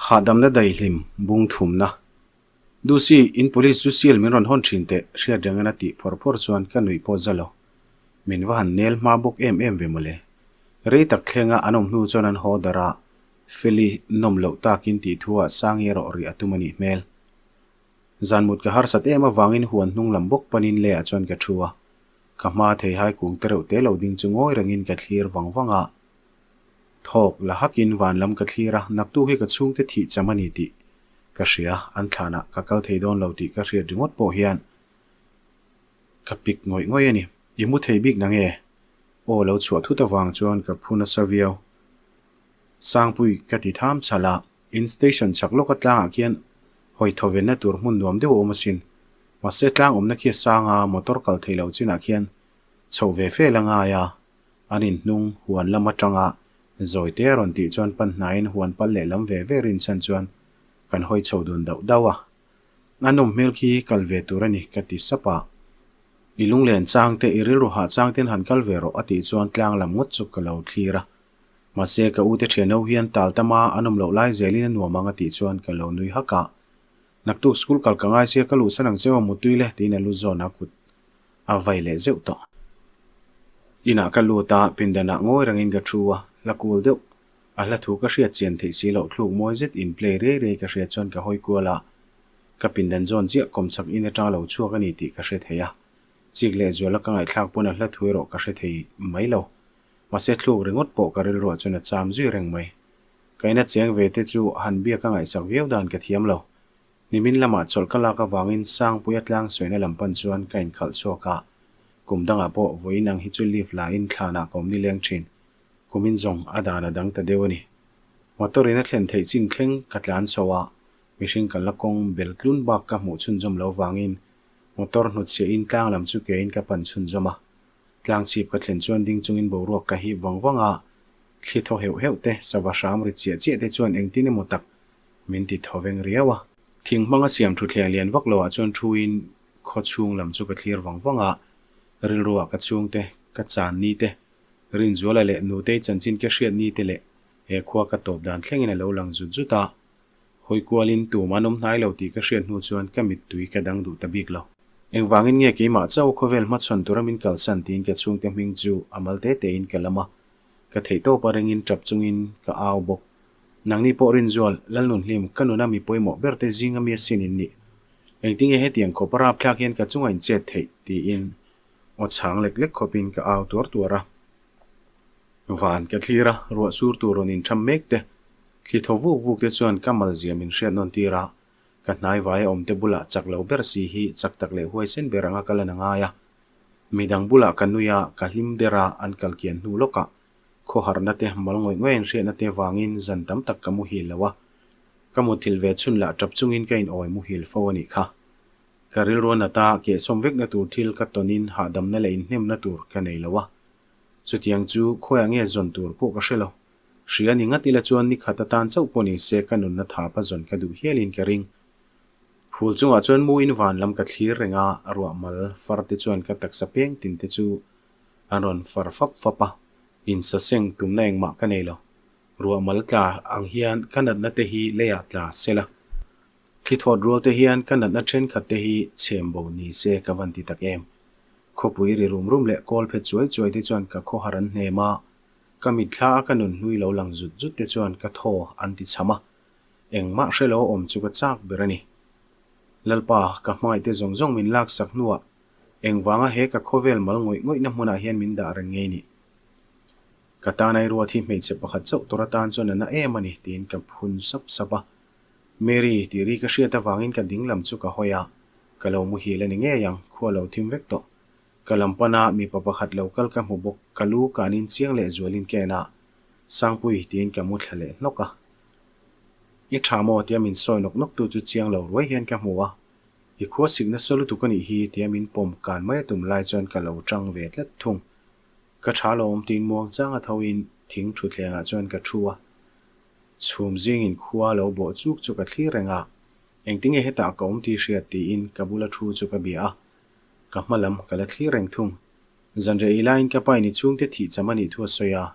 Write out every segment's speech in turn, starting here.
Hahdamna daihlim bung thumna. Dusi, in police chu seal min rawn hawn thin teh, hriat reng ena tih phawr phawr chuan ka nuih pawh za lo. Min va han nel hma bawk em em ve mawle. Rei tak thlenga an awm hnu chuan an haw darh a, Feli nawm loh takin tih thu ah Sangi erawh rih a tum a nih hmel. Zan mut ka harsat em avangin huan hnung lam bawk panin lehah chuan ka thu a, ka hma theihai kung te reuh te lo ding chu ngawi rengin ka thlir vang vang a. Thawk la hakin van lam ka thlir a, naktu hi ka chhungte thih cham a ni tih ka hria, an thlanah ka kal thei dawn lo tih ka hriat ringawt pawh hian ka pik ngawih ngawih a ni. I mu thei bik nange? Aw lo chhuah thut avang chuan ka phu nasa viau. Sangpui ka ti tham chhalh a, in station chhak lawka tlangah khian hawi thawvenna tur hmun nuam deuh a awm asin. Mahse tlang awmna khi a sang a, motor kal thei lo chinah khian chhoh ve fel a ngai a. An inhnung huan lam atanga zawi te a rawn tih chuan pan hnaiin huan pal leh lam ve ve rinchhan chuan kan hawi chho dun dauh dauh a. A nawm hmel khi kal ve tur a ni ka ti sap a. I lunglen chang te i rilru hah chang ten han kal ve rawh a tih chuan tlang lam ngawt chu ka lo thlir a. Mahse ka ute thianho hian tal tama an awm loh lai zelin a nuam ang a tih chuan ka lo nui hak a. Naktuk school kal ka ngai sia ka luhsan ang cheu a mutui le tiin a lu zawn a kut a vai leh zeuh tawh. Inah ka lut a, pindanah ngawi rengin ka thu a, hla kul deuh. A hla thu ka hriat chian theih si loh thluk mawi zet in play riai riai ka hriat chuan ka hawi kual a, ka pindan zawn chiah kawmchhak in atanga lo chhuak a ni tih ka hre thei a. Chik leh zuala ka ngaihthlak pawn a hla thu erawh ka hre thei mai lo. Mahse thluk ringawt pawh ka rilruah chuan a cham zui reng mai. Ka ina cheng ve te chu han biak a ngaihsak viau dan ka thiam lo. Nimin lamah chawlh ka lak avangin Sangpuia tlang sawina lam pan chuan ka inkhalh chhuak a, kum dangah pawh vawiin ang hi chu leave la in thlanah ka awm nileng thin. Kumin zawng a dan a dang ta deuh a ni. Motor in a thlen theih chin thleng ka tlan chho a, mihring kan la kawng bel tlun bak ka hmuh chhunzawm lo vangin motor hnutchhiah in tlang lam chu kein ka pan chhunzawm a. Tlang chhip ka thlen chuan ding chungin boruak ka hip vang vang a, thli thaw heuh heuh te, sava hram ri chiah chiah te chuan engtin emaw tak Min ti thaw veng riau a. Thing hmanga siam thutthleng lian vak loah chuan thuin khaw chhung lam chu ka thlir vang vang a, rilruah ka chhungte, ka chan ni te, Rinzuala leh Nutei chanchin ka hriat ni te leh he khua ka tawp dan thlengin a lo lang zut zut a. Hawi kualin tum an awm hnai lo tih ka hriat hnu chuan ka mittui ka dang duh ta bik lo. Engvangin nge keimah chauh khawvel hmachhawn tura min kalsan tiin ka chhungte hming chu a mal te tein ka lam a, ka theihtawp a ringin tap chungin ka au bawk. Nangni pawh Rinzual, Lalnunhlim, ka nuna mi pawimawh ber te zinga mi asin in nih. Engtinge hetiang khawp a rapthlak hian ka chunga in chet theih? tiin aw chhang lek lek khawpin ka au tuar tuar a. Van ka thlir a, ruah sur tur rawn intham mek te, thli thaw vuk vuk te chuan ka malzia min hriat nawn tir a, ka hnai vaia awm te bulah chak lo ber si hi chak tak leh huaisen ber anga ka lan a ngai a. Midang bulah ka nui a, ka hlim der a, an kal kian hnu lawkah Khawharna te, mal ngawih ngawih an hriatna te vangin zan tam tak ka muhil lo a. Ka muthilh ve chhun lah tap chungin ka in awi muhil fo a nih kha. Ka rilru a nat a, kehsawm vekna tur thil ka tawnin hahdamna leh inhnemna tur ka nei lo a. Chutiang chu khawiah nge zawn tur pawh ka hre lo. Hria ni ngat ila chuan ni khat atan chauh pawh ni se ka nunna thapa zawn ka duh hialin ka ring. Phul chungah chuan mu in van lam ka thlir reng a, ruahmal far te chuan ka taksa peng tin te chu An rawn far fap fap a, insaseng tumna engmah ka nei lo. Ruah mal tla ang hian ka natna te hi leiah tla se la. Thli thawt rual te hian ka natna thenkhat te hi chhem bo ni se ka van ti tak em. Khawpui ri rum rum leh kawl phet chuai chuai te chuan ka khawhar an hnem a, ka mitthla a ka nun hlui lo lang zut zut te chuan ka thaw an ti chham a. Engmah hre lo a awm chu ka chak ber a ni. Lalpa, ka hmangaih te zawng zawng min laksak hnuah Engvanga he ka khawvel mal ngawih ngawihna hmunah hian min dah reng ngei ni? Ka tan ai ruat hi hmeichhe pakhat chauh tur atan chuan a na em a ni, tiin ka phun sap sap a. Mary, tih ri ka hriat avangin ka ding lam chu ka hawi a, ka lo muhil a ni ngei ang, khua lo thim vek tawh. Ka lam pana mipa pakhat lo kal ka hmu bawk, ka lu kanin chiang leh zualin ka en a, Sangpui, tiin ka mu thla leh hnawk a. I tha maw? tia min sawi nawk nawk tu chu chiang lo ruai hian ka hmu a, I khua sik nasa lutuk a nih hi tia min pawm kan mai a tum lai chuan ka lo tang ve tlat thung. Ka tha lo awm tiin muang chang a tho in thing thutthleng ah chuan ka thu a. Chhum zing in khua lo bawh chuk chu ka thlir reng a. Engtinge hetah ka awm tih hriat tiin ka bula thu chu ka bia a. Ka hma lam ka la thlir reng thung. Zanriah ei laiin ka pa in i chhungte thih cham a nih thu a sawi a.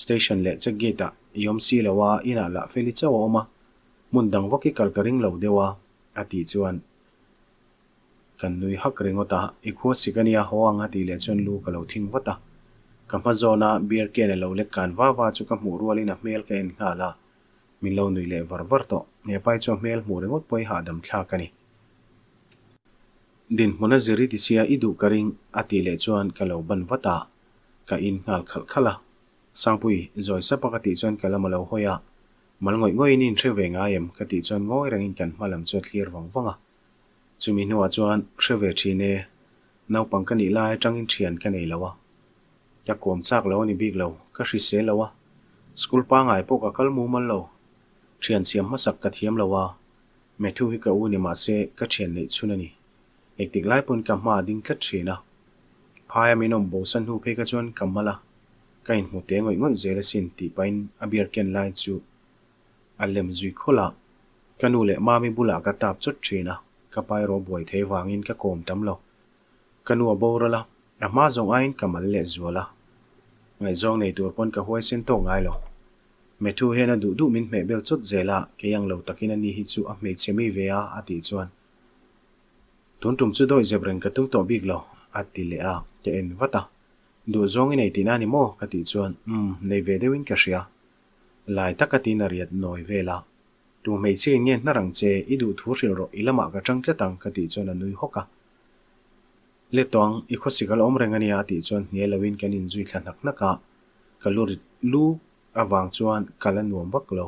Station leh check gate ah i awm si lo a, inah lah feli chauh a awm a. Hmun dang vak i kal ka ring lo deuh a, a tih chuan kan nui hak ringawt a, I khua sik a nia, haw ang a tih leh chuan lu ka lo thing vat a. Ka hma zawna beer can a lo lek kan va va chu ka hmuh rualin a hmel ka en nghal a, min lo nuih leh var var tawh. He pai chu a hmel hmuh ringawt pawh i hahdam thlak a ni. Dinhmun a zir i ti sia i duh ka ring a tih leh chuan ka lo ban vat a, ka in nghal khalh khalh a. Sangpui, zawi sap a ka tih chuan ka lam a lo hawi a, Mal ngawih ngawihin i inhre ve ngai em? Ka tih chuan ngawi rengin kan hma lam chu a thlir vang vang a. Chumi hnuah chuan hre ve thin e, naupang ka nih lai atangin thian ka nei lo a. Ka kawm chak lo a ni bik lo, ka hrisel lo a. School pangai pawh ka kal mumal lo. Thian siam hmasak ka thiam lo a, Matthew hi ka u ni mahse ka thian neih chhun a ni. Engtik lai pawn ka hma a ding tlat thin a. Phaia min awm bosan hnu phei kha chuan ka mal a, ka inhmu te ngawih ngawih zel asin tih pahin a beer ken lai chu a lem zui khawlh a. Ka nu leh mami bulah ka tap chawt thin a, ka pa erawh buai thei vangin ka kawm tam lo. Ka nu a boral a, a hma zawng aiin ka mal leh zual a. Ngaihzawng nei tur pawn ka huaisen tawk ngai lo. Matthew hian a duh duh min hmeh bel chawt zel a, kei ang lo takin ani hi chu a hmeichhe mi ve a, a tih chuan Tun tum chu dawih zep reng ka tum tawh bik lo, a ti leh a, ka en vat a. Duh zawng i nei tihna a ni maw? ka tih chuan, Umm, nei ve deuhin ka hria. Lai taka tiin a riat nawi vel a. Tu hmeichhia in nge hnar ang che, i duh thu hrilh rawh, i lamah ka tang tlat ang, ka tih chuan a nui hawk a. Le tawng, i khawsik a la awm reng a nia, a tih chuan hnial loin kan inzui thla hnak hnak a. Ka lu rit lu avang chuan ka la nuam vak lo.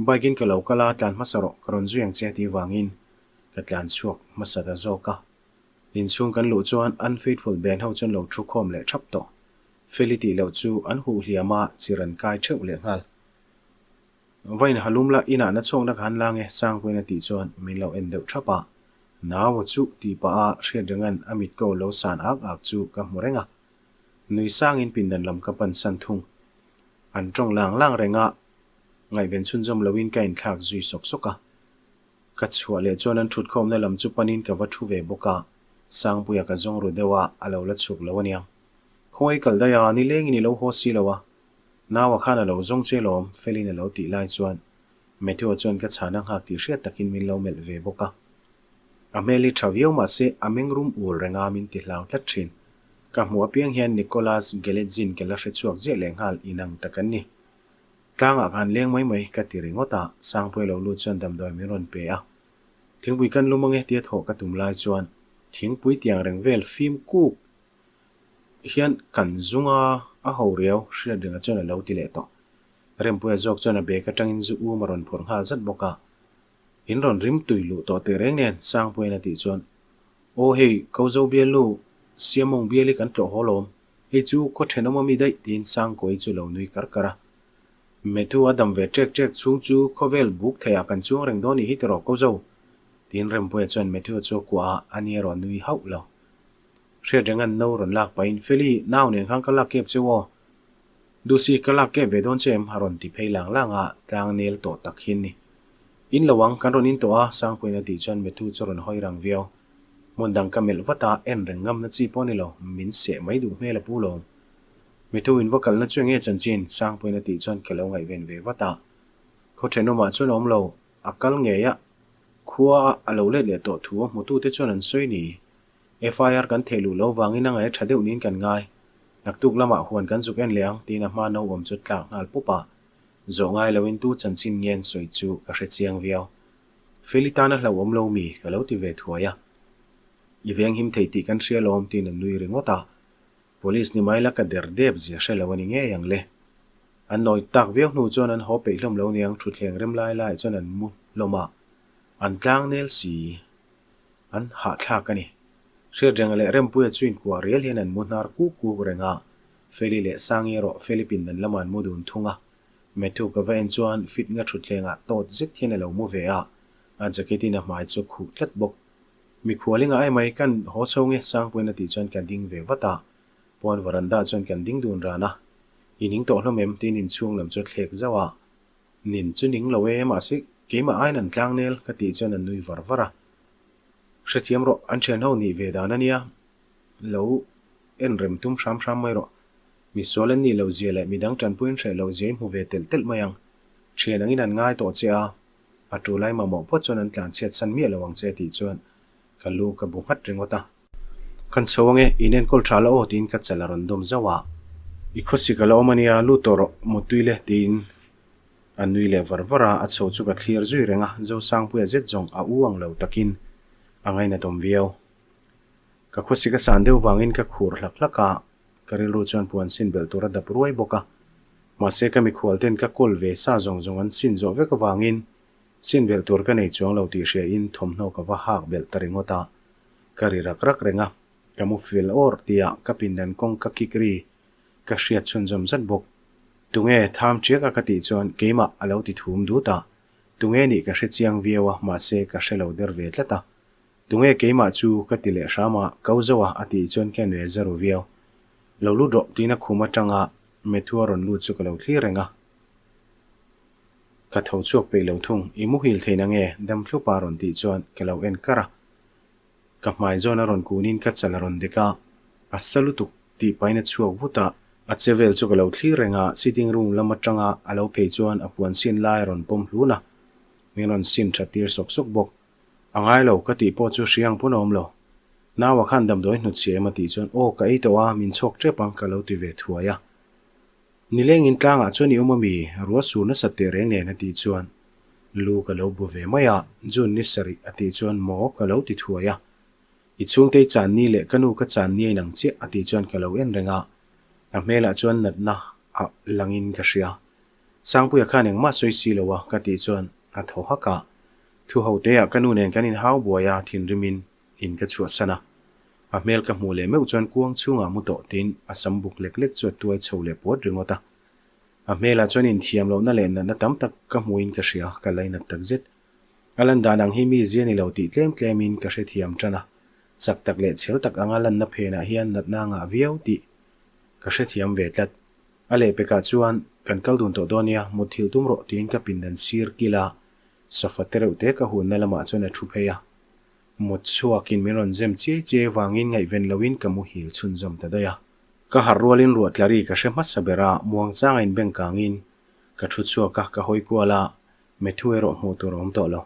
Bike in ka lo kal a, tlan hmasa rawh, ka rawn zui ang che tih vangin ka tlan chhuak hmasa ta zawk a. Inchhung kan luh chuan Unfaithful band ho chuan lo thu khawm leh thap tawh. Feli tih loh chu an huh hliam a, chir an kai theuh leh nghal. Vain halum la inah na chhuakna ka han lang e Sangpuiin a tih chuan min lo en deuh thap a. Nau a chuh tih pah a Hriatrenga'n a mit ko lo san ak ak chu ka hmu reng a. Nui sangin pindan lam ka pan san thung. An tawng lang lang reng a, Ngaihven chhunzawm loin ka inthlak zui sawk sawk a. Ka chhuah leh chuan an thutkhawmna lam chu panin ka va thu ve bawk a, Sangpuia ka zawng ru deuh a, a lo la chhuk lo aniang. Khawngaih kal daih a, nilengin i lo haw si lo a. Naua khan a lo zawng che lawm, Felin a lo tih lai chuan Matthew-a chuan ka chhana nghak tih hriat takin min lo melh ve bawk a. A hmel hi tha viau mahse a meng rum ul reng a, min ti hlau tlat thin. Ka hmuh apiang hian Nicholas Geletzin ka la hre chhuak ziah leh nghal inang tak an ni. Tlangah khan leng mai mai ka ti ringawt a, Sangpuia lo lut chuan damdawi min rawn pe a. Thingpui kan lum ange tia thawh ka tum lai chuan thingpui tiang reng vel fim kuk hian kan zung a, a ho riau Hriatrenga chuan a lo ti leh tawh. Rempuia zawk chuan a bag atangin zu um a rawn phawrh nghal zat bawk a. In rawn rim tui luh tawh teh reng nen Sangpuia'n a tih chuan, Aw hei, Kozo bialnu Siamawng bial hi kan tlawh haw lawm. Hei chu khaw thenawm ami daih tiin Sangkawi chu lo nui kar kar a. Matthew a dam ve ṭek ṭek chhung chu khawvel buk theiah kan chuang reng dawn nih hi tiraw ko zo? Tiin Rempuia chuan Matthew chu a kuah a, a ni erawh nui hauh lo. Hriat renga'n no rawn lak pahin, Feli, nau nen khan ka lak kep che aw. Dusi, ka lak kep ve dawn che em? a rawn ti phei lang lang a, tlang nel tawh tak hi ni. In lo ang, kan rawn in tawh a, Sangpuiin a tih chuan Matthew chu rawn hawi rang viau. Hmun dang ka melh vat a, en reng ngamna chi pawh a ni lo, min seh mai duh hmel a pu lo. Mithu in va kalna chu enge chanchin? Sangpuiin a tih chuan ka lo ngaihven ve vat a. Khaw thenawmah chuan a awm lo, a kal ngei a, khua a a lo let leh tawh thu a hmutute chuan an sawi ni. FIR kan theh luh lo vangin a ngaih a tha deuh niin kan ngai. Naktuk lamah huan kan zuk en leh ang tiin a hma no awm chu tlak nghal pup a. Zawh ngai loin tu chanchin nge an sawi chu ka hre chiang viau. Feli tan a hlauhawm lo mi? Ka lo ti ve thuai a. I veng him thei tih kan hria lawm tiin a nui ringawt a. Police ni mai la ka der dep zia hre lo a ni ngei ang le. An nawi tak viau hnu chuan an haw peih hlawm lo niang thutthleng rem lai laiah chuan an mu hlawm a. An tlang nel si. An hahthlak a ni. Hriatrenga leh Rempuia chu inkuah rial hian an mu hnar kuk kuk reng a. Feli leh Sangi erawh Feli pindan lamah an mu dun thung a. Matthew ka va en chuan fit nga thutthlengah tawt zet hian a lo mu ve a, a jacket in a hmai chu a khuh tlat bawk. Mikhual i ngah emai kan haw chho nge Sangpuiin a tih chuan ka ding ve vat a, pawn veranda chuan kan ding dun ran a. I ning tawh hlawm em? tiin inchhung lam chu a thlek zauh a. Nin chu ning lo e, mahse keimah aiin an tlang nel ka tih chuan a nui var var a. Hrethiam rawh, an thian ho nih ve dan a nia, lo en rem tum hram hram mai rawh. Misual an nih loh zia leh midang tanpuiin hreh loh zia i hmu ve telh telh mai ang. Thian angin an ngai tawh che a. A ṭul ai mamawh phawt chuan an tlan chhiat san miah lo ang che tih chuan ka lu ka bu nghat ringawt a. Kan chho ange, in enkawl ṭha la aw tiin ka chal a rawn dawm zauh a. I khawsik a la awm a nia, lut tawh rawh, muttui le tiin a nui leh var var a, a chho chu ka thlir zui reng a, Zosangpuia zet zawng a u ang lo takin a ngainatawm viau. Ka khawsik a san deuh vangin ka khur hlak hlak a, ka rilru chuan puan sin belh tur a dap ruai bawk a. Mahse ka mikhual ten ka kawl ve sa zawng zawng an sin zawh vek avangin sin belh tur ka nei chuang lo tih hria in thawmhnaw ka va hak belh ta ringawt a. Ka ri rak rak reng a, ka mu fel awr tihah ka pindan kawng ka kik ri ka hriat chhunzawm zat bawk. Tunge tham chiak a ka tih chuan keimah a lo ti thum dut a, tunge nih ka hre chiang viau a mahse ka hre lo der ve tlat a. Tunge keimah chu ka ti leh hram a, kau zo a a tih chuan ka nue za ru viau. Lo lut rawh tiin a khum atanga Matthew a rawn lut chu ka lo thlir reng a. Ka tho chhuak peih lo thung, i muhil theih na nge? Dam thlupa a rawn tih chuan ka lo en kar a. Ka hmai zawn a rawn kunin ka chal a rawn dek a, a sa lutuk tih pahin a chhuak vut a. A che vel chu ka lo thlir reng a, sitting room lam atanga a lo phei chuan a puan sin lai a rawn pawm hlun a, min rawn sin that tir sawk sawk bawk. A ngai lo, ka tih pawh chu hriang pawn a awm lo. Naua khan damdawi hnut chhia em a tih chuan, Aw, ka ei tawh a, min chhawk tep ang ka lo ti ve thuai a. Nilengin tlangah chuan i awm a mi, ruah sur nasat teh reng nen a tih chuan, Lu ka lo bu ve mai a, June ni sarih a tih chuan maw ka lo ti thuai a. I chhungte i chan ni leh ka nu ka chan ni a inang chiah a tih chuan ka lo en reng a, a hmelah chuan natna a langin ka hria. Sangpuia khan engmah sawi si lo a ka tih chuan a thaw hak a. Thu ho te ah ka nu nen kan inhau buai a, thinrimin in ka chhuahsan a. A hmel ka hmuh leh meuh chuan kuang chhungah mu tawh tiin a sam buk lek lek chu a tuai chho leh puat ringawt a. A hmelah chuan inthiam lohna leh natna tam tak ka hmuhin ka hria, ka lainat tak zet. A lan dan ang hi mi zia ni lo tih tlem tlemin ka hrethiam tan a. Chak tak leh chhel tak anga lanna phenah hian natna a ngah viau tih ka hrethiam ve tlat. A lehpekah chuan, Kan kal dun tawh dawn nia, mutthilh tum rawh tiin ka pindan sir kil a, sofa te reuh te ka hunna lamah chuan a thu phei a. Mut chhuakin min rawn zem chiai chiai avangin ngaihven loin ka muhil chhunzawm ta daih a. Ka harh rualin ruah tla ri ka hre hmasa ber a, muangchanga inbeng kangin ka thu chhuak a, ka hawi kual a, Matthew erawh hmuh tur a awm tawh lo.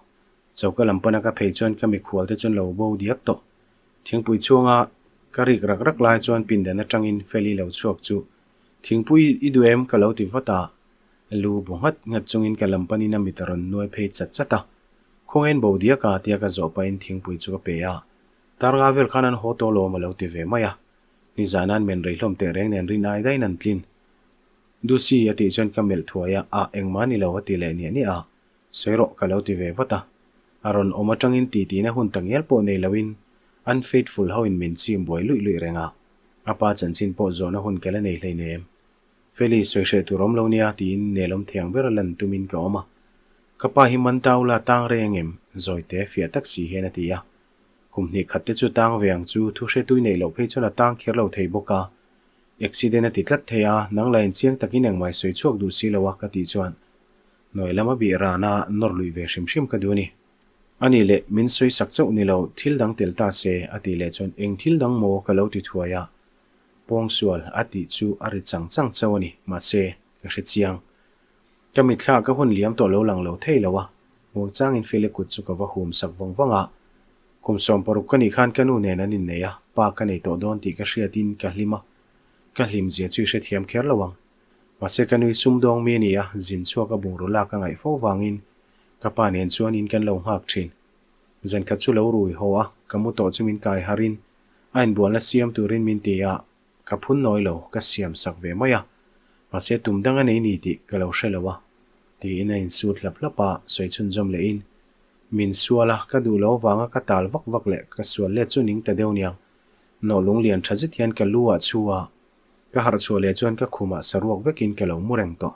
Choka lam pana ka phei chuan ka mikhual te chuan lo bo diak tawh. Thingpui chhunga ka rik rak rak lai chuan pindan atangin Feli lo chhuak chu Thingpui i duh em? ka lo ti vat a. Lu bu nghat nghat chungin ka lam panin a mit a rawn nuai phei chat chat a. Khawngain bo diak a tia ka zawh pahin thingpui chu ka pe a. Tar nga vel khan an haw tawh lawm a lo ti ve mai a. Nizan an men rei hlawm teh reng nen rin ai daiin an tlin. Dusi a tih chuan ka melh thuai a, ah engmah ni lo a ti leh niah niah a. Sawi rawh ka lo ti ve vat a. A rawn awm atangin titi-na hun tak ngial pawh nei loin unfaithful hoin min chim buai luih luih reng a. A pa chanchin pawh zawhna hun ka la nei hleinem. Feli, sawi hreh tur awm lo nia tiin nelawm thiang ber a lan tumin ka awm a. Ka pa hi man ta ula tang rei angem? Zawite fiah tak si hian a ti a. Kum hnih khat te chu tang ve ang chu thu hre tui neih loh phei chuan a tang kher lo thei bawk a. Accident a ti tlat thei a, nang la inchiang takin engmah i sawi chhuak duh si lo a ka tih chuan hnuai lama bih rana nawr luih ve hrim hrim ka duh a ni. A nih leh, min sawi sak chauh ni lo, thil dang tel ta se, a tih leh chuan eng thil dang maw ka lo ti thuai a. Pawngsual a tih chu a ri chang chang chauh a ni, mahse, ka hre chiang. Ka mitthla ka hun liam tawh lo lang lo thei lo a, muangchangin Feli kut chu ka va hum sak vawng vawng a. Kum 60 ka nih khan ka nu nen an innei a, pa ka nei tawh dawn tih ka hriatin ka hlim a, ka hlim zia chu i hrethiam kher lo ang. Mahse ka nui sumdawng mi a ni a, zin chhuak a bungraw lak a ngaih fo vangin ka pa nen chuan in kan lo nghak thin. Zan khat chu lo rui haw a, ka mu tawh chu min kai harin a inbualna siam turin min ti a, ka phun nawi lo, ka siam sak ve mai a, mahse tum dang a nei ni tih ka lo hre lo a, tiin a insut hlap hlap a, sawi chhunzawm lehin, Min sual a, ka duh lo avanga ka tal vak vak leh ka sual let chu ning ta deuh niang, nawh lunglian tha zet hian ka lu ah chhu a, Ka harh chhuah leh chuan ka khumah saruak vekin ka lo mu reng tawh.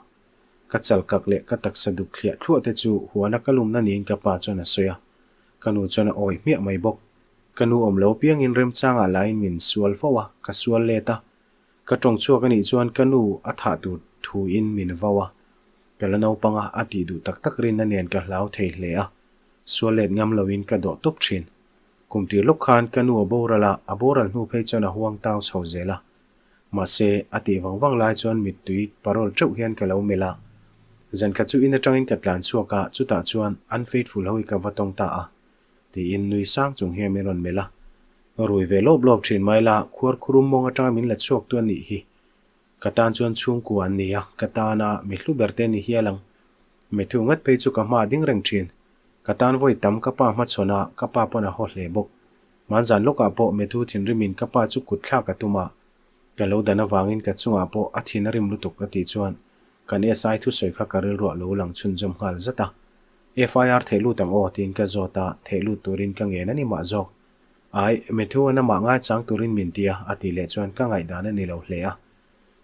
Ka chal kak leh ka taksa duk thliah thluah te chu huana ka lumna niin ka pa chuan a sawi a. Ka nu chuan a awi hmiah mai bawk. Ka nu awm lo piangin remchangah lain min sual fo a, ka sual let a. Ka tawng chhuak anih chuan ka nu a thah tur thuin min vau a. Ka la naupang a, a tih duh tak tak rinna nen ka hlau thei hle a. Sual let ngam loin ka dawh tawp thin. Kum tir lawk khan ka nu a boral a, a boral hnu phei chuan a huang tau chho zel a. Mahse, a tih vang vang lai chuan mittui parawl teuh hian ka lo melh a. Zan khat chu in atangin ka tlan chhuak a, chutah chuan unfaithful ho hi ka va tawng ta a, tiin nui sang chung hian min rawn melh a. Rui ve lawp lawp thin mai la, khuar khurum mawng atanga min la chhuak tu a nih hi. Ka tan chuan chhungkua an ni a, ka tana mi hlu ber te ni hial ang. Matthew ngat phei chu ka hma a ding reng thin. Ka tan vawi tam ka pa hmachhawn a, ka pa pawn a haw hle bawk. Hmanzan lawkah pawh Matthew thinrimin ka pa chu kut thlak a tum a, ka lo dan avangin ka chungah pawh a thin a rim lutuk a tih chuan kan SI thusawi kha ka rilruah lo lang chhunzawm nghal zat a. FIR theh lut ang aw tiin ka zawt a, theh lut turin ka ngen a ni mah zawk. Ai, Matthew an amah ngaichang turin min ti a, a tih leh chuan ka ngaihdan a ni lo hle a.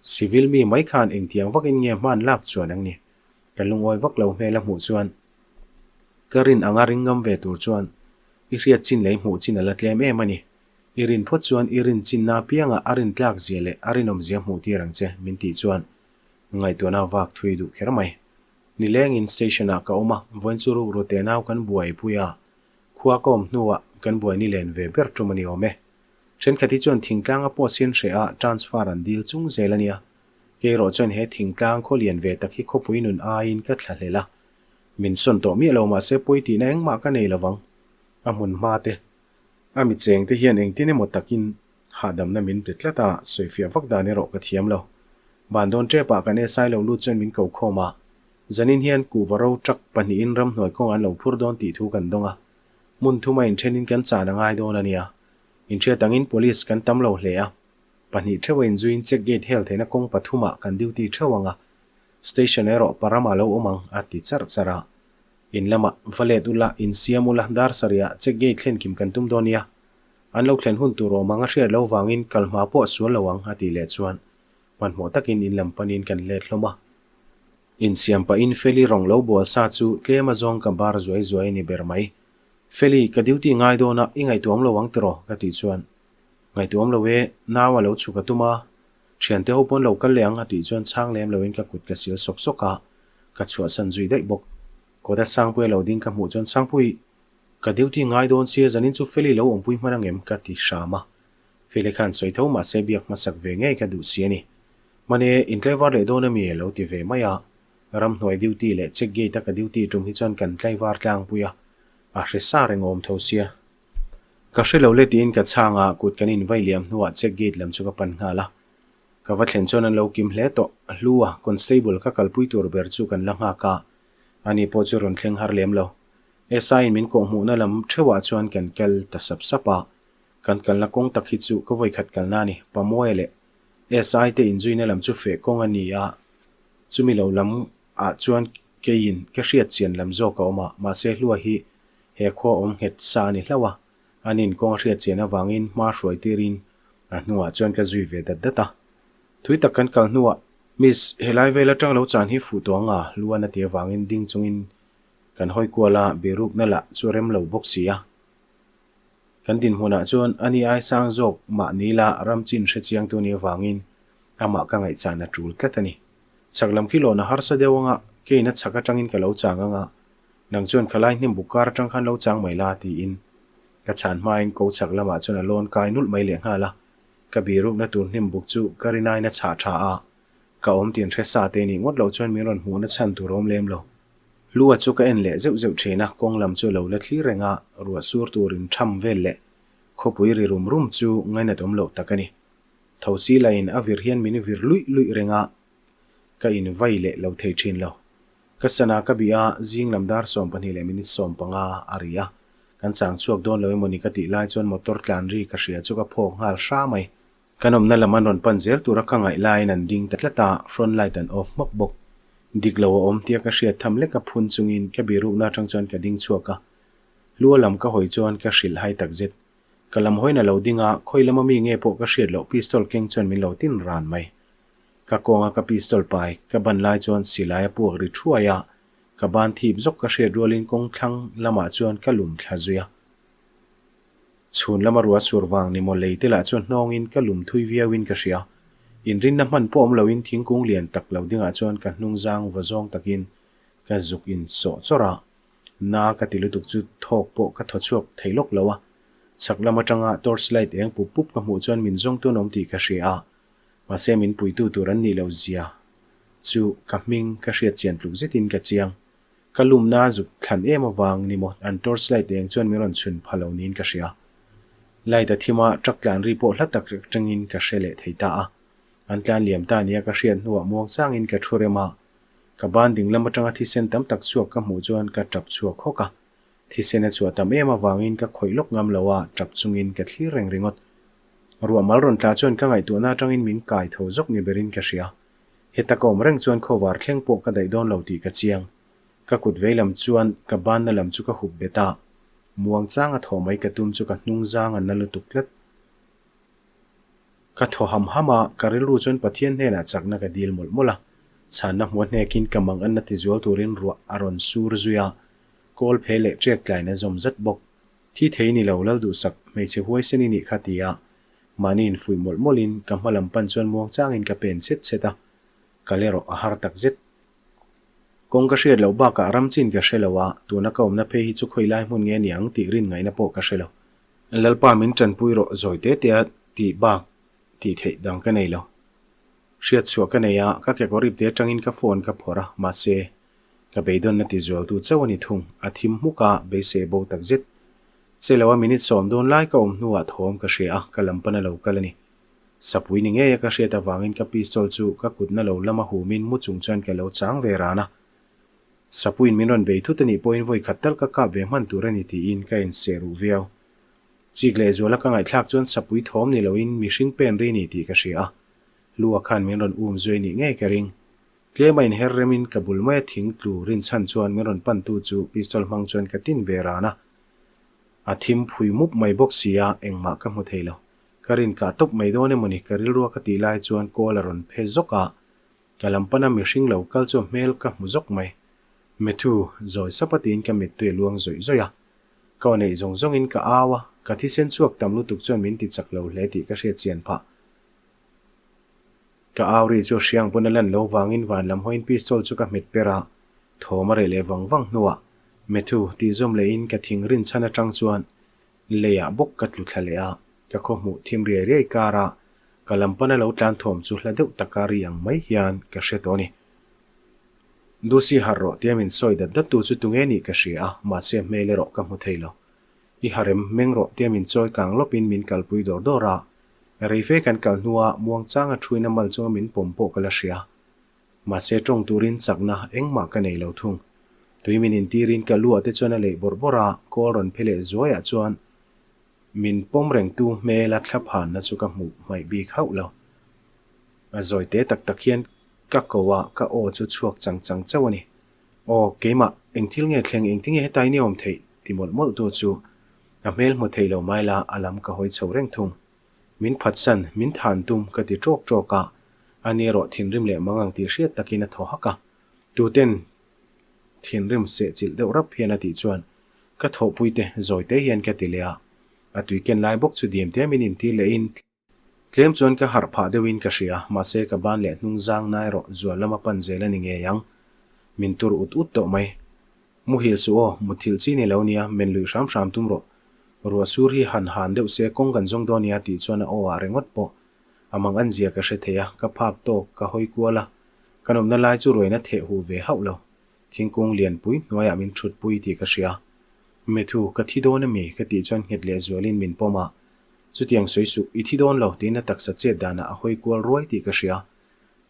Civil mi mai khan engtiang vakin nge hman lak chuan ang ni? Ka lungawi vak lo hmel a hmuh chuan ka rin anga ring ngam ve tur chuan i hriat chin leh i hmuh chin a la tlem em a ni. I rin phawt chuan i rin chinna apiangah a rin tlak zia leh a rinawm zia hmuh tir ang che min tih chuan ngaihtuahna vak thui duh kher mai. Nilengin station ah ka awm a, vawiin chu rukru te nau kan buaipui a, Khua ka awm hnuah kan buai ni len ve ber tum a ni awm e. Thenkhat hi chuan thingtlanga post hian hreh a transfer an dil chung zel a nia. Kei erawh chuan he thingtlang khaw lian ve tak hi khawpui nun aiin ka thla hlel a. Min sawn tawh miah lo mahse pawi tihna engmah ka nei lovang. A hmun hma te, a mi cheng te hian engtin emaw takin hahdamna min pe tlat a, sawifiah vak dan erawh ka thiam lo. Ban dawn tepah kan SI lo lut chuan min ko khawm a, Zanin hian kuhva ro truck pahnihin ramhnuai kawng an lo phur dawn tih thu kan dawng a, hmun thuma inthenin kan chan a ngai dawn a nia. Inhriat angin police kan tam lo hle a, pahnih theuh a inzuiin check gate hel theihna kawng pathumah kan duty theuh ang a, station erawh paramah lo awm ang a ti charh charh a. In lamah va let ula, insiam ula, dar sarihah check gate thlen kim kan tum dawn nia. An lo thlen hun tur awm ang a hriat lo vangin kal hma pawh a sual lo ang a tih leh chuan hmanhmawh takin in lam panin kan let hlawm a. Insiam pahin Feli rawng lo bual sa chu tlem a zawng ka bar zuai zuai a ni ber mai. Feli, ka duty ngai dawn a, i ngaihtuam lo ang tiraw? ka tih chuan, Ngaihtuam lo e, nau a lo chhuk a tum a, thiante ho pawn lo kal leh ang a tih chuan chhang lem loin ka kut ka sil sawk sawk a, ka chhuahsan zui daih bawk. Kawta Sangpuia lo ding ka hmuh chuan, Sangpui, ka duty ngai dawn sia, zanin chu Feli lo awmpui hman ang em? ka ti hram a. Feli khan sawi tho mahse biak hmasak ve ngei ka duh si a ni. Mane, in tlaivar leh dawn ami a lo ti ve mai a. Ramhnuai duty leh check gate a ka duty tum hi chuan kan tlaivar tlangpui a, a hre sa reng awm tho sia. Ka hre lo le tiin ka chhang a, kut kan invai liam hnuah check gate lam chu ka pan nghal a. Ka va thlen chuan an lo kim hle tawh. Hlu a, constable ka kalpui tur ber chu kan la nghak a, ani pawh chu rawn thleng har lem lo. SI in min kawhhmuhna lam theuhah chuan kan kal ta sap sap a. Kan kalna kawng tak hi chu ka vawikhat kalna a ni, Pamuaia leh SI te inzuina lam chu feh kawng a ni a, chumi lo lam ah chuan keiin ka hriat chian lam zawk a awm a, mahse Hlua hi he khua awm nghet sa a ni hlauh a, anin kawng a hriat chian avangin hma hruai tirin a hnuah chuan ka zui ve dat dat a. Thui tak kan kal hnuah, Miss, helai vel atang lo chan hi fuh tawh ang a, Hluan a ti avangin ding chungin kan hawi kual a, birukna lah chu a rem lo bawk si a. Kan dinhmunah chuan a ni ai sang zawk mahni la ram chin hre chiangtu nih avangin amah ka ngaihchan a tul tlat a ni. Chhak lam khi lawn a harsa deuh anga keiin a chhak atangin ka lo chang anga nang chuan khalai hnim buk kar atang khan lo chang mai la tiin ka chhan hmain ko chhak lamah chuan a lawn kai nulh mai lehnghal a, ka birukna tur hnim buk chu ka rinain a chhah tha a, ka awm tin hre sa te nih ngawt loh chuan min rawn hmuhna chhan tur a awm lem lo. Hlua chu ka en leh zeuh zeuh thin a, kawng lam chu a lo la thlir reng a, ruah sur tur in tham vel leh khawpui ri rum rum chu ngainat awm loh tak a ni. Tho si lain a vir hian min vir luih luih reng a, ka in vai leh lo thei thin lo. Ka sana ka bih a, zing lam dar 12 leh minute 15 a ri a, kan chang chhuak dawn lo emawni ka tih lai chuan motor tlan ri ka hria chu ka phawk nghal hra mai. Kan awmna lam an rawn pan zel tura ka ngaih laiin an ding ta tlat a, front light an off hmak bawk. Dik lo a awm tia ka hriat tham lek a phun chungin ka birukna atang chuan ka ding chhuak a. Hlua lam ka hawi chuan ka hrilh hai takzet. Ka lam hawiin a lo ding a, khawi lama mi nge pawh ka hriat loh pistol keng chuan min lo tin ran mai. Ka kawnga ka pistol pai ka ban lai chuan silai a puak ri thuai a, ka ban thip zawk ka hriat rualin kawng thlang lamah chuan ka lum thla zui a. Chhun lama ruah sur vang ni maw lei te lah chuan hnawngin ka lum thui viauin ka hria. Inrinna hman pawh awm loin thingkung lian tak lo dingah chuan ka hnung zang va zawng takin ka zuk in sawh chawrh a. Na ka ti lutuk chu thawk pawh ka thaw chhuak thei lawk lo a. Chhak lam atanga torch light eng pup pup ka hmuh chuan min zawng tun awm tih ka hria a. Mahse min puitu tur an nih loh zia. chu ka hming ka hriat chian tluk zetin ka chiang. Ka lumna zuk thlan em avang ni maw an torch light eng chuan min rawn chhun pha lo niin ka hria. Light a thim a, truck tlan ri pawh hla tak atangin ka hre leh thei ta a. An tlan liam ta nia ka hriat hnuah muang changin ka thu rem a. Ka ban ding lam atanga thisen tam tak chhuak ka hmuh chuan ka tap chhuak hawk a. Thisen a chhuah tam em avangin ka khawih lawk ngam lo a, tap chungin ka thlir reng ringawt. Ruah mal rawn tla chuan ka ngaihtuahna atangin min kai tho zawk ni berin ka hria. Heta ka awm reng chuan khawvar thleng pawh ka daih dawn lo tih ka chiang. Ka kut vei lam chuan ka banna lam chu ka hup bet a, muang changa thaw mai ka tum chu ka hnung zang a na lutuk tlat. Ka thaw ham ham a, ka rilru chuan Pathian hnenah chakna ka dil mawlh mawlh a. Chhanna hmuh a hnekin ka mang anna tizual turin ruah a rawn sur zui a, kawl phe leh ṭek tlain a zawm zat bawk. Thi thei ni lo, Lalduhsak, hmeichhe huaisen i nih kha ti a, mahni infuih mawlh mawlhin ka hma lam pan chuan muang changin ka pen chhet chhet a, kal erawh a har tak zet. Kawng ka hriat loh bakah ram chin ka hre lo a, tuna ka awmna phei hi chu khawi lai hmun nge ni ang tih rin ngaihna pawh ka hre lo. Lalpa min tanpui rawh zawi te te a tih bak tih theih dang ka nei lo. Hriat chhuah ka nei a, ka kekawr ip te atangin ka phone ka phawrh a, mahse, ka beidawnna ti zualtu chauh a ni thung, a thim hmuk a, beisei bo tak zet. Che lo a minute sawm dawn lai ka awm hnuah thawm ka hria a, ka lam pan a lo kal a ni. Sapui ni ngei a ka hriat avangin ka pistol chu ka kutna lo lama humin mu chung chuan ka lo chang ve ran a. Sapuiin min rawn bei thut a nih pawhin vawi khat tal ka kap ve hman tur a ni tiin ka inseh ruh viau. Chik leh zuala ka ngaihthlak chuan sapui thawm ni loin mihring pen ri ni tih ka hria a. Lua khan min rawn um zui nih ngei ka ring. Tlem a inher remin ka bul maia thing tlu rinchhan chuan min rawn pantu chu pistol hmang chuan ka tin ve ran a. A thim phui mup mai bawk si a, engmah ka hmu thei lo. Ka rin kah tawp mai dawn emawni ka rilrua ka tih lai chuan kawl a rawn phe zawk a, ka lam pana mihring lo kal chu a hmel ka hmu zawk mai. Matthew, zawi sap a tiin ka mittui a luang zawih zawih a. Ka aw neih zawng zawngin ka au a, ka thisen chhuak tam lutuk chuan min ti chak lo hle tih ka hriat chian phah. Ka au ri chu hriang pawn a lan lo vangin van lam hawiin pistol chu ka hmet per a, thawm a reh leh vang vang hnuah Matthew tih zawm lehin ka thing rin chhan atang chuan leiah bawk ka tlu thla leh a, ka khaw hmuh thim riai riai kara ka lam pana lo tlan thawm chu hla deuh taka ri ang mai hian ka hre tawh a ni. Dusi harh rawh tia min sawi dat dat tu chu tunge nih ka hria a, mahse hmel erawh ka hmu thei lo. I harem meng rawh tia min chawi kang lawpin min kalpui dawr dawr a, Reife kan kal hnua muangchanga thuin a mal chunga min pawm pawh ka la hria. Mahse tawng turin chakna engmah ka nei lo thung. Tui min intirin ka lu ah te chuan a leih bawrh bawrh a, kawl rawn phe leh zuaiah chuan min pawm rengtu hmela thla phanna chu ka hmuh hmaih bik hauh lo. A zawi te tak tak hian ka ko a, ka aw chu chhuak chang chang chauh a ni. Aw, keimah, eng thil nge thleng, engtinge hetai ni awm theih? ti mawlh mawlh tu chu a hmel hmu thei lo mai la, a lam ka hawi chho reng thung. Min phatsan, min than tum ka ti ṭawk ṭawk a, ani erawh thinrim leh mang ang tih hriat takin a thaw hak a. Tuten thinrim sehchilh deuh rap hian a tih chuan ka thawhpuite zawi te hian ka ti leh a, a tui ken lai bawk chu diam te min intir lehin, Tlem chuan ka harh phah deuhin ka hria, mahse ka ban leh hnung zang na erawh zual lama pan zel a ni ngei ang. Min tur ut ut tawh mai. Muhil suh aw, mutthilh chi ni lo nia, men luih hram hram tum rawh. Ruah sur hi han han deuh se kawng kan zawng dawn nia tih chuan a aw ah ringawt pawh a mang an zia ka hre thei a, ka phak tawk ka hawi kual a, kan awmna lai chu ruaina theh huh ve hauh lo. Thingkung lianpui hnuaiah min thutpui tih ka hria. Methu, ka thi dawn ami? ka tih chuan nghet leh zualin min pawm a, Chutiang sawi suh, i thi dawn lo tiin a taksa chet danah a hawi kual ruai tih ka hria.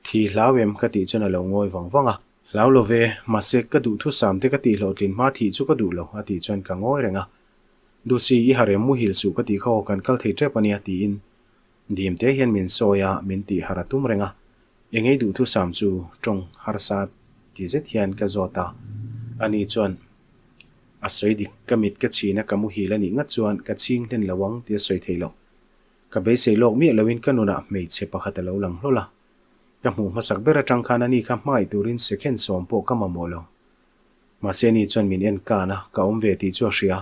Thi hlau em? ka tih chuan a lo ngawi vang vang a. Hlau lo ve, mahse ka duhthusam te ka tih hlawhtlin hma thih chu ka duh lo a tih chuan ka ngawi reng a. Dusi, i harem muhil suh ka tih kha aw kan kal thei tep a nia tiin dim te hian min sawi a, min tih har a tum reng a. Engei duhthusam chu tawng harsa ti zet hian ka zawt a, ani chuan A sawi dik, ka mit ka chhin a ka muhil a nih ngat chuan ka chhing hlen lo ang tih a sawi thei lo. Ka beisei lawk miah loin ka nunah hmeichhe pakhat a lo lang hlawl a. Ka hmuh hmasak ber atang khan ani kha hmangaih turin second sawm pawh ka mamawh lo. Mahse ani chuan min en kan a, ka awm ve tih chu a hria.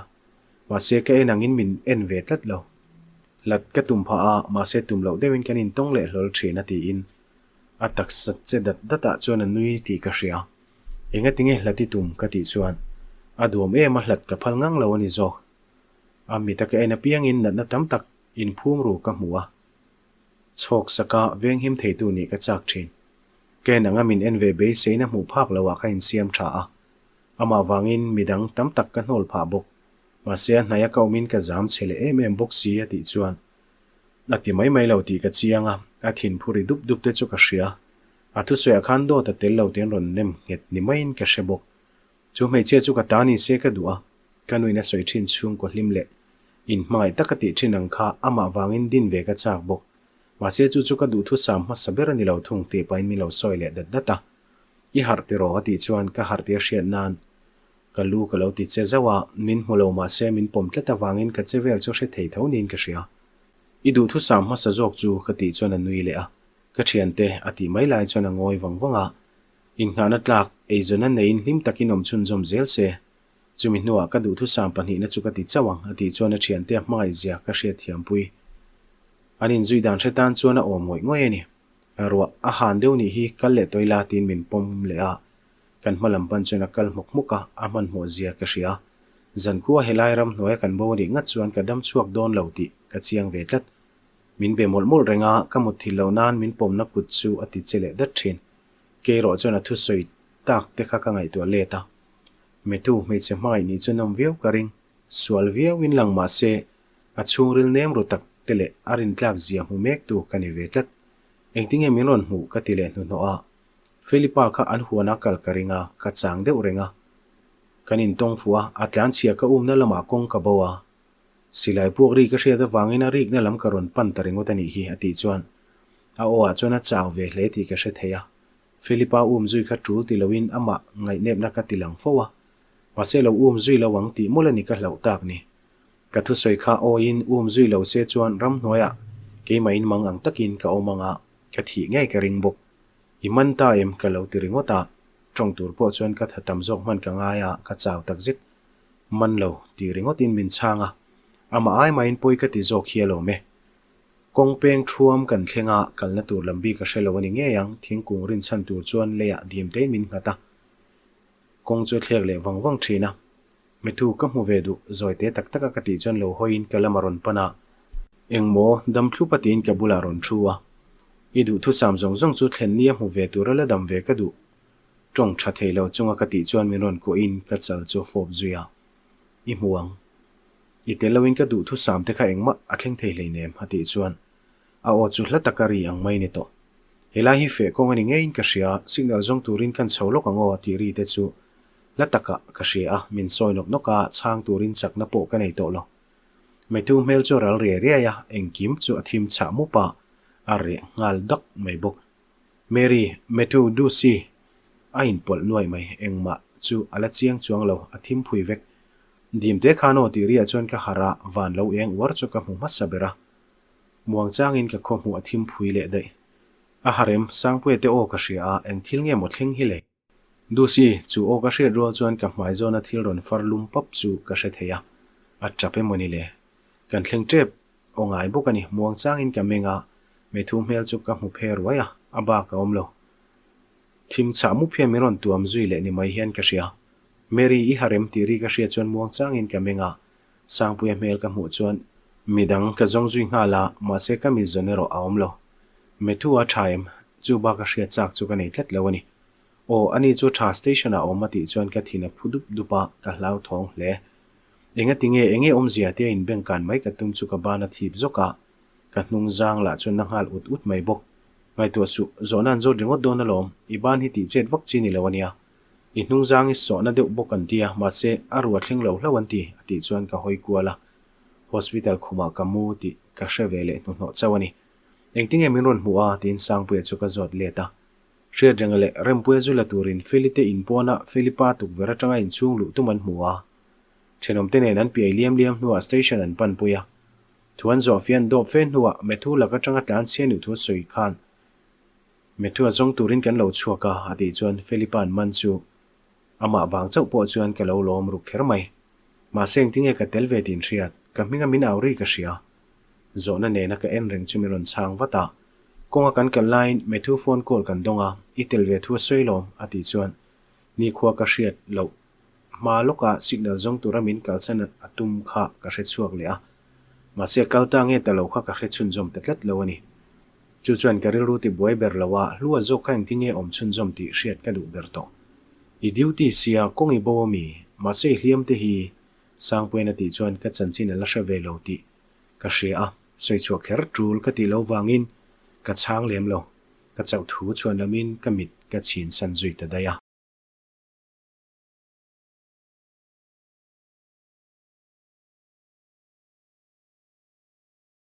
Mahse ka en angin min en ve tlat lo. Hlat ka tum phah a, mahse tum loh deuhin kan intawng leh hlawl thin a tiin a taksa che dat datah chuan a nui tih ka hria. Engatinge hlat i tum? ka tih chuan a duam em a hlat ka phal ngang lo a ni zawk. A mita ka en apiangin natna tam tak inphum ru ka hmu a, chhawk saka venghim theitu nih ka chak thin. Ka en anga min en ve beiseina hmuh phak loah ka insiam tha a. Amah vangin midang tam tak ka hnawl phah bawk. Mahse a hnaia ka awmin ka zam che leh em em bawk si a tih chuan a ti mai mai lo tih ka chiang a, a thin phu ri dup dup te chu ka hria. A thusawiah khan dawt a tel lo tih an rawn nem nghet ni maiin ka hre bawk. Chu hmeichhia chu ka ta ni se ka duh a, ka nuin a sawi thin chhungkaw hlim leh inhmangaih taka tih thin ang kha amah vangin din ve ka chak bawk. Mahse chu chu ka duhthusam hmasa ber a ni lo thung tih pahin min lo sawi leh dat dat a. I harh tiraw a tih chuan ka harh tih a hriat nan ka lu ka lo ti che zauh a, min hmu lo mahse min pawm tlat avangin ka che vel chu hre thei tho niin ka hria. I duhthusam hmasa zawk chu ka tih chuan a nui leh a, ka thiante a tih mai lai chuan a ngawi vang vang a, Inngahna tlak, eizawnna neiin hlim takin awm chhunzawm zel se. Chumi hnuah ka duhthusam pahnihna chu ka ti chauh ang, a tih chuan a thiante a hmangaihzia ka hriatthiampui. An inzui dan hre tan chuan a awm ngawih ngawih a ni. Ruah a han deuh nih hi kal leh tawih la tiin min pawm leh a. Kan hma lam pan chuan a kal hmawk hmawk a, a hmanhmawh zia ka hria. Zankhua helai ramhnuaia kan bo anih ngat chuan ka dam chhuak dawn lo tih ka chiang ve tlat. Min be mawlh mawlh reng a, ka mutthilh loh nan min pawmna kut chu a ti che leh dat thin. Keirawh chuan a thusawi tak te kha ka ngaihtuah let a. Metu hmeichhe hmangaih nih chu nawm viau ka ring. Sual viauin lang mah se, a chhungril nem ru tak te leh a rintlak zia hmu mek tu ka ni ve tlat. Engtinge min rawn hmuh ka ti leh hnuhnawh a. Felipa kha an huana kal ka ring a, ka chang deuh reng a. Kan intawng fuh a, a tlanchhia ka umna lamah kawng ka bo a. Silai puak ri ka hriat avangin a rikna lam ka rawn pan ta ringawt a nih hi, a tih chuan a aw ah chuan a chau ve hle tih ka hre thei a. Philipa um zui kha tul ti loin amah ngaihnepna ka ti lang fo a. Mahse lo um zui lo ang tih mawlh a ni ka hlauh tak ni. Ka thusawi kha awiin um zui lo se chuan ramhnuaiah keimahin mang ang takin ka awm ang a, ka thih ngei ka ring bawk. I man ta em ka lo ti ringawt a, tawng tur pawh chuan ka tha tam zawk hman ka ngai a, ka chau takzet. Man lo, tih ringawtin min chhang a, amah ai mahin pawi ka ti zawk hi alawm e. Kawng peng thuam kan thleng a, kalna tur lam bik a hre lo a ni ngei ang, thingkung rinchhan tur chuan leiah dim tein min nghat a. Kawng chu a thlek leh vang vang thin a. Methu ka hmu ve duh, zawi te tak taka ka tih chuan lo hawiin ka lam a rawn pan a. Engmaw, dam thlup a tiin ka bulah a rawn thu a. I duhthusam zawng zawng chu thlen ni a hmu ve tura la dam ve ka duh. Tawng tha thei lo chunga ka tih chuan min rawn kuahin ka chal chu a fawp zui a, I hmu ang. I tel loin ka duhthusam te kha engmah a thleng thei hleinem a tih chuan a aw chu hla taka ri ang mai ni tawh. Helai hi feh kawng a ni ngeiin ka hria, signal zawng turin kan chho lawk ang aw tih ri te chu hla takah ka hria a, min sawi nawk nawk a, chhang turin chakna pawh ka nei tawh lo. Matthew hmel chu a ral riai riai a, engkim chu a thim chhah mup a, a reh nghal dak mai bawk. Mary, Matthew, Ducy a inpawlh nuai mai, engmah chu a la chiang chuang lo, a thim phui vek. Dim te khan aw tih riah chuan ka harh a, van lo eng uar chu ka hmu hmasa ber a. Muang changin ka khaw hmuh a thim phui leh daih. A harem, Sangpuia te aw ka hria a, eng thil nge maw thleng hi le? Ducy, chu aw ka hriat rual chuan ka hmai zawna thil rawn far lum pap chu ka hre thei a, a tap emaw ni le? Kan thleng tep aw ngai bawk a ni, muang changin ka meng a, Methu hmel chu ka hmu phe ruai a, a bak a awm lo. Thim chhah mup hian min rawn tuam zui leh ni mai hian ka hria. Mary, i harem tih ri ka hriat chuan muang changin ka meng a, Sangpuia hmel ka hmuh chuan midang ka zawng zui nghal a, mahse ka mit zawn erawh a awm lo. Methu a tha em? Chu bak a hriat chak chu ka nei tlat lo a ni. Aw, ani chu tha station ah awm a tih chuan ka thin a phu dup dup a, ka hlauthawng hle. Engati nge, enge awmzia tia inbeng kan mai ka tum chu ka ban a thip zawk a, ka hnung zang lah chuan na nghal ut ut mai bawk. Ngaihtuah suh, zawhna an zawt ringawt dawn alawm, i ban hi tih chet vak chi ni lo ania. I hnung zang i sawhna deuh bawk an ti a, mahse a rua thleng lo hlauh an ti, a tih chuan ka hawi kual a. Hospital khumah ka mu tih ka hre ve leh hnuhnawh chauh a ni. Engtinge min rawn hmuh a? tiin Sangpuia chu ka zawt let a. Hriatrenga leh Rempuia zu la turin Feli te in pawnah Felipa tukverh atanga inchhung luh tum an hmu a. Thenawmte nen an piai liam liam hnuah station an panpui a. Thu an zawh fian dawp fe hnuah Matthew lak atanga tlan chhia nuh thu sawi khan Matthew a zawng turin kan lo chhuak a, a tih chuan Felipa an man chu amah vang chauh pawh chuan ka lo lawm ruk kher mai. Mahse engtinge ka tel ve tih hriat, ka hminga min au ri ka hria. Zawhna nena ka en reng chu min rawn chhang vat a. Kawnga kan kal laiin Matthew phone call kan dawng a, i tel ve thu a sawi lawm, a tih chuan nikhua ka hriat loh hma lawka signal zawng tura min kalsan a tum kha ka hre chhuak leh a. Mahse kal ta nge ta lo kha ka hre chhunzawm ta tlat lo a ni. Chu chuan ka rilru ti buai ber lo a, hlua zawk kha engtinge awm chhunzawm tih hriat ka duh ber tawh. I duty sia, kawng i bo a mi? Mahse i hliam te hi Sangpuian a tih chuan ka chanchin a la hre ve lo tih ka hria a, sawi chhuah kher tul ka tih lo vangin ka chhang lem lo. Ka chauh thu chhuan lamin ka mit ka chhin san zui ta daih a.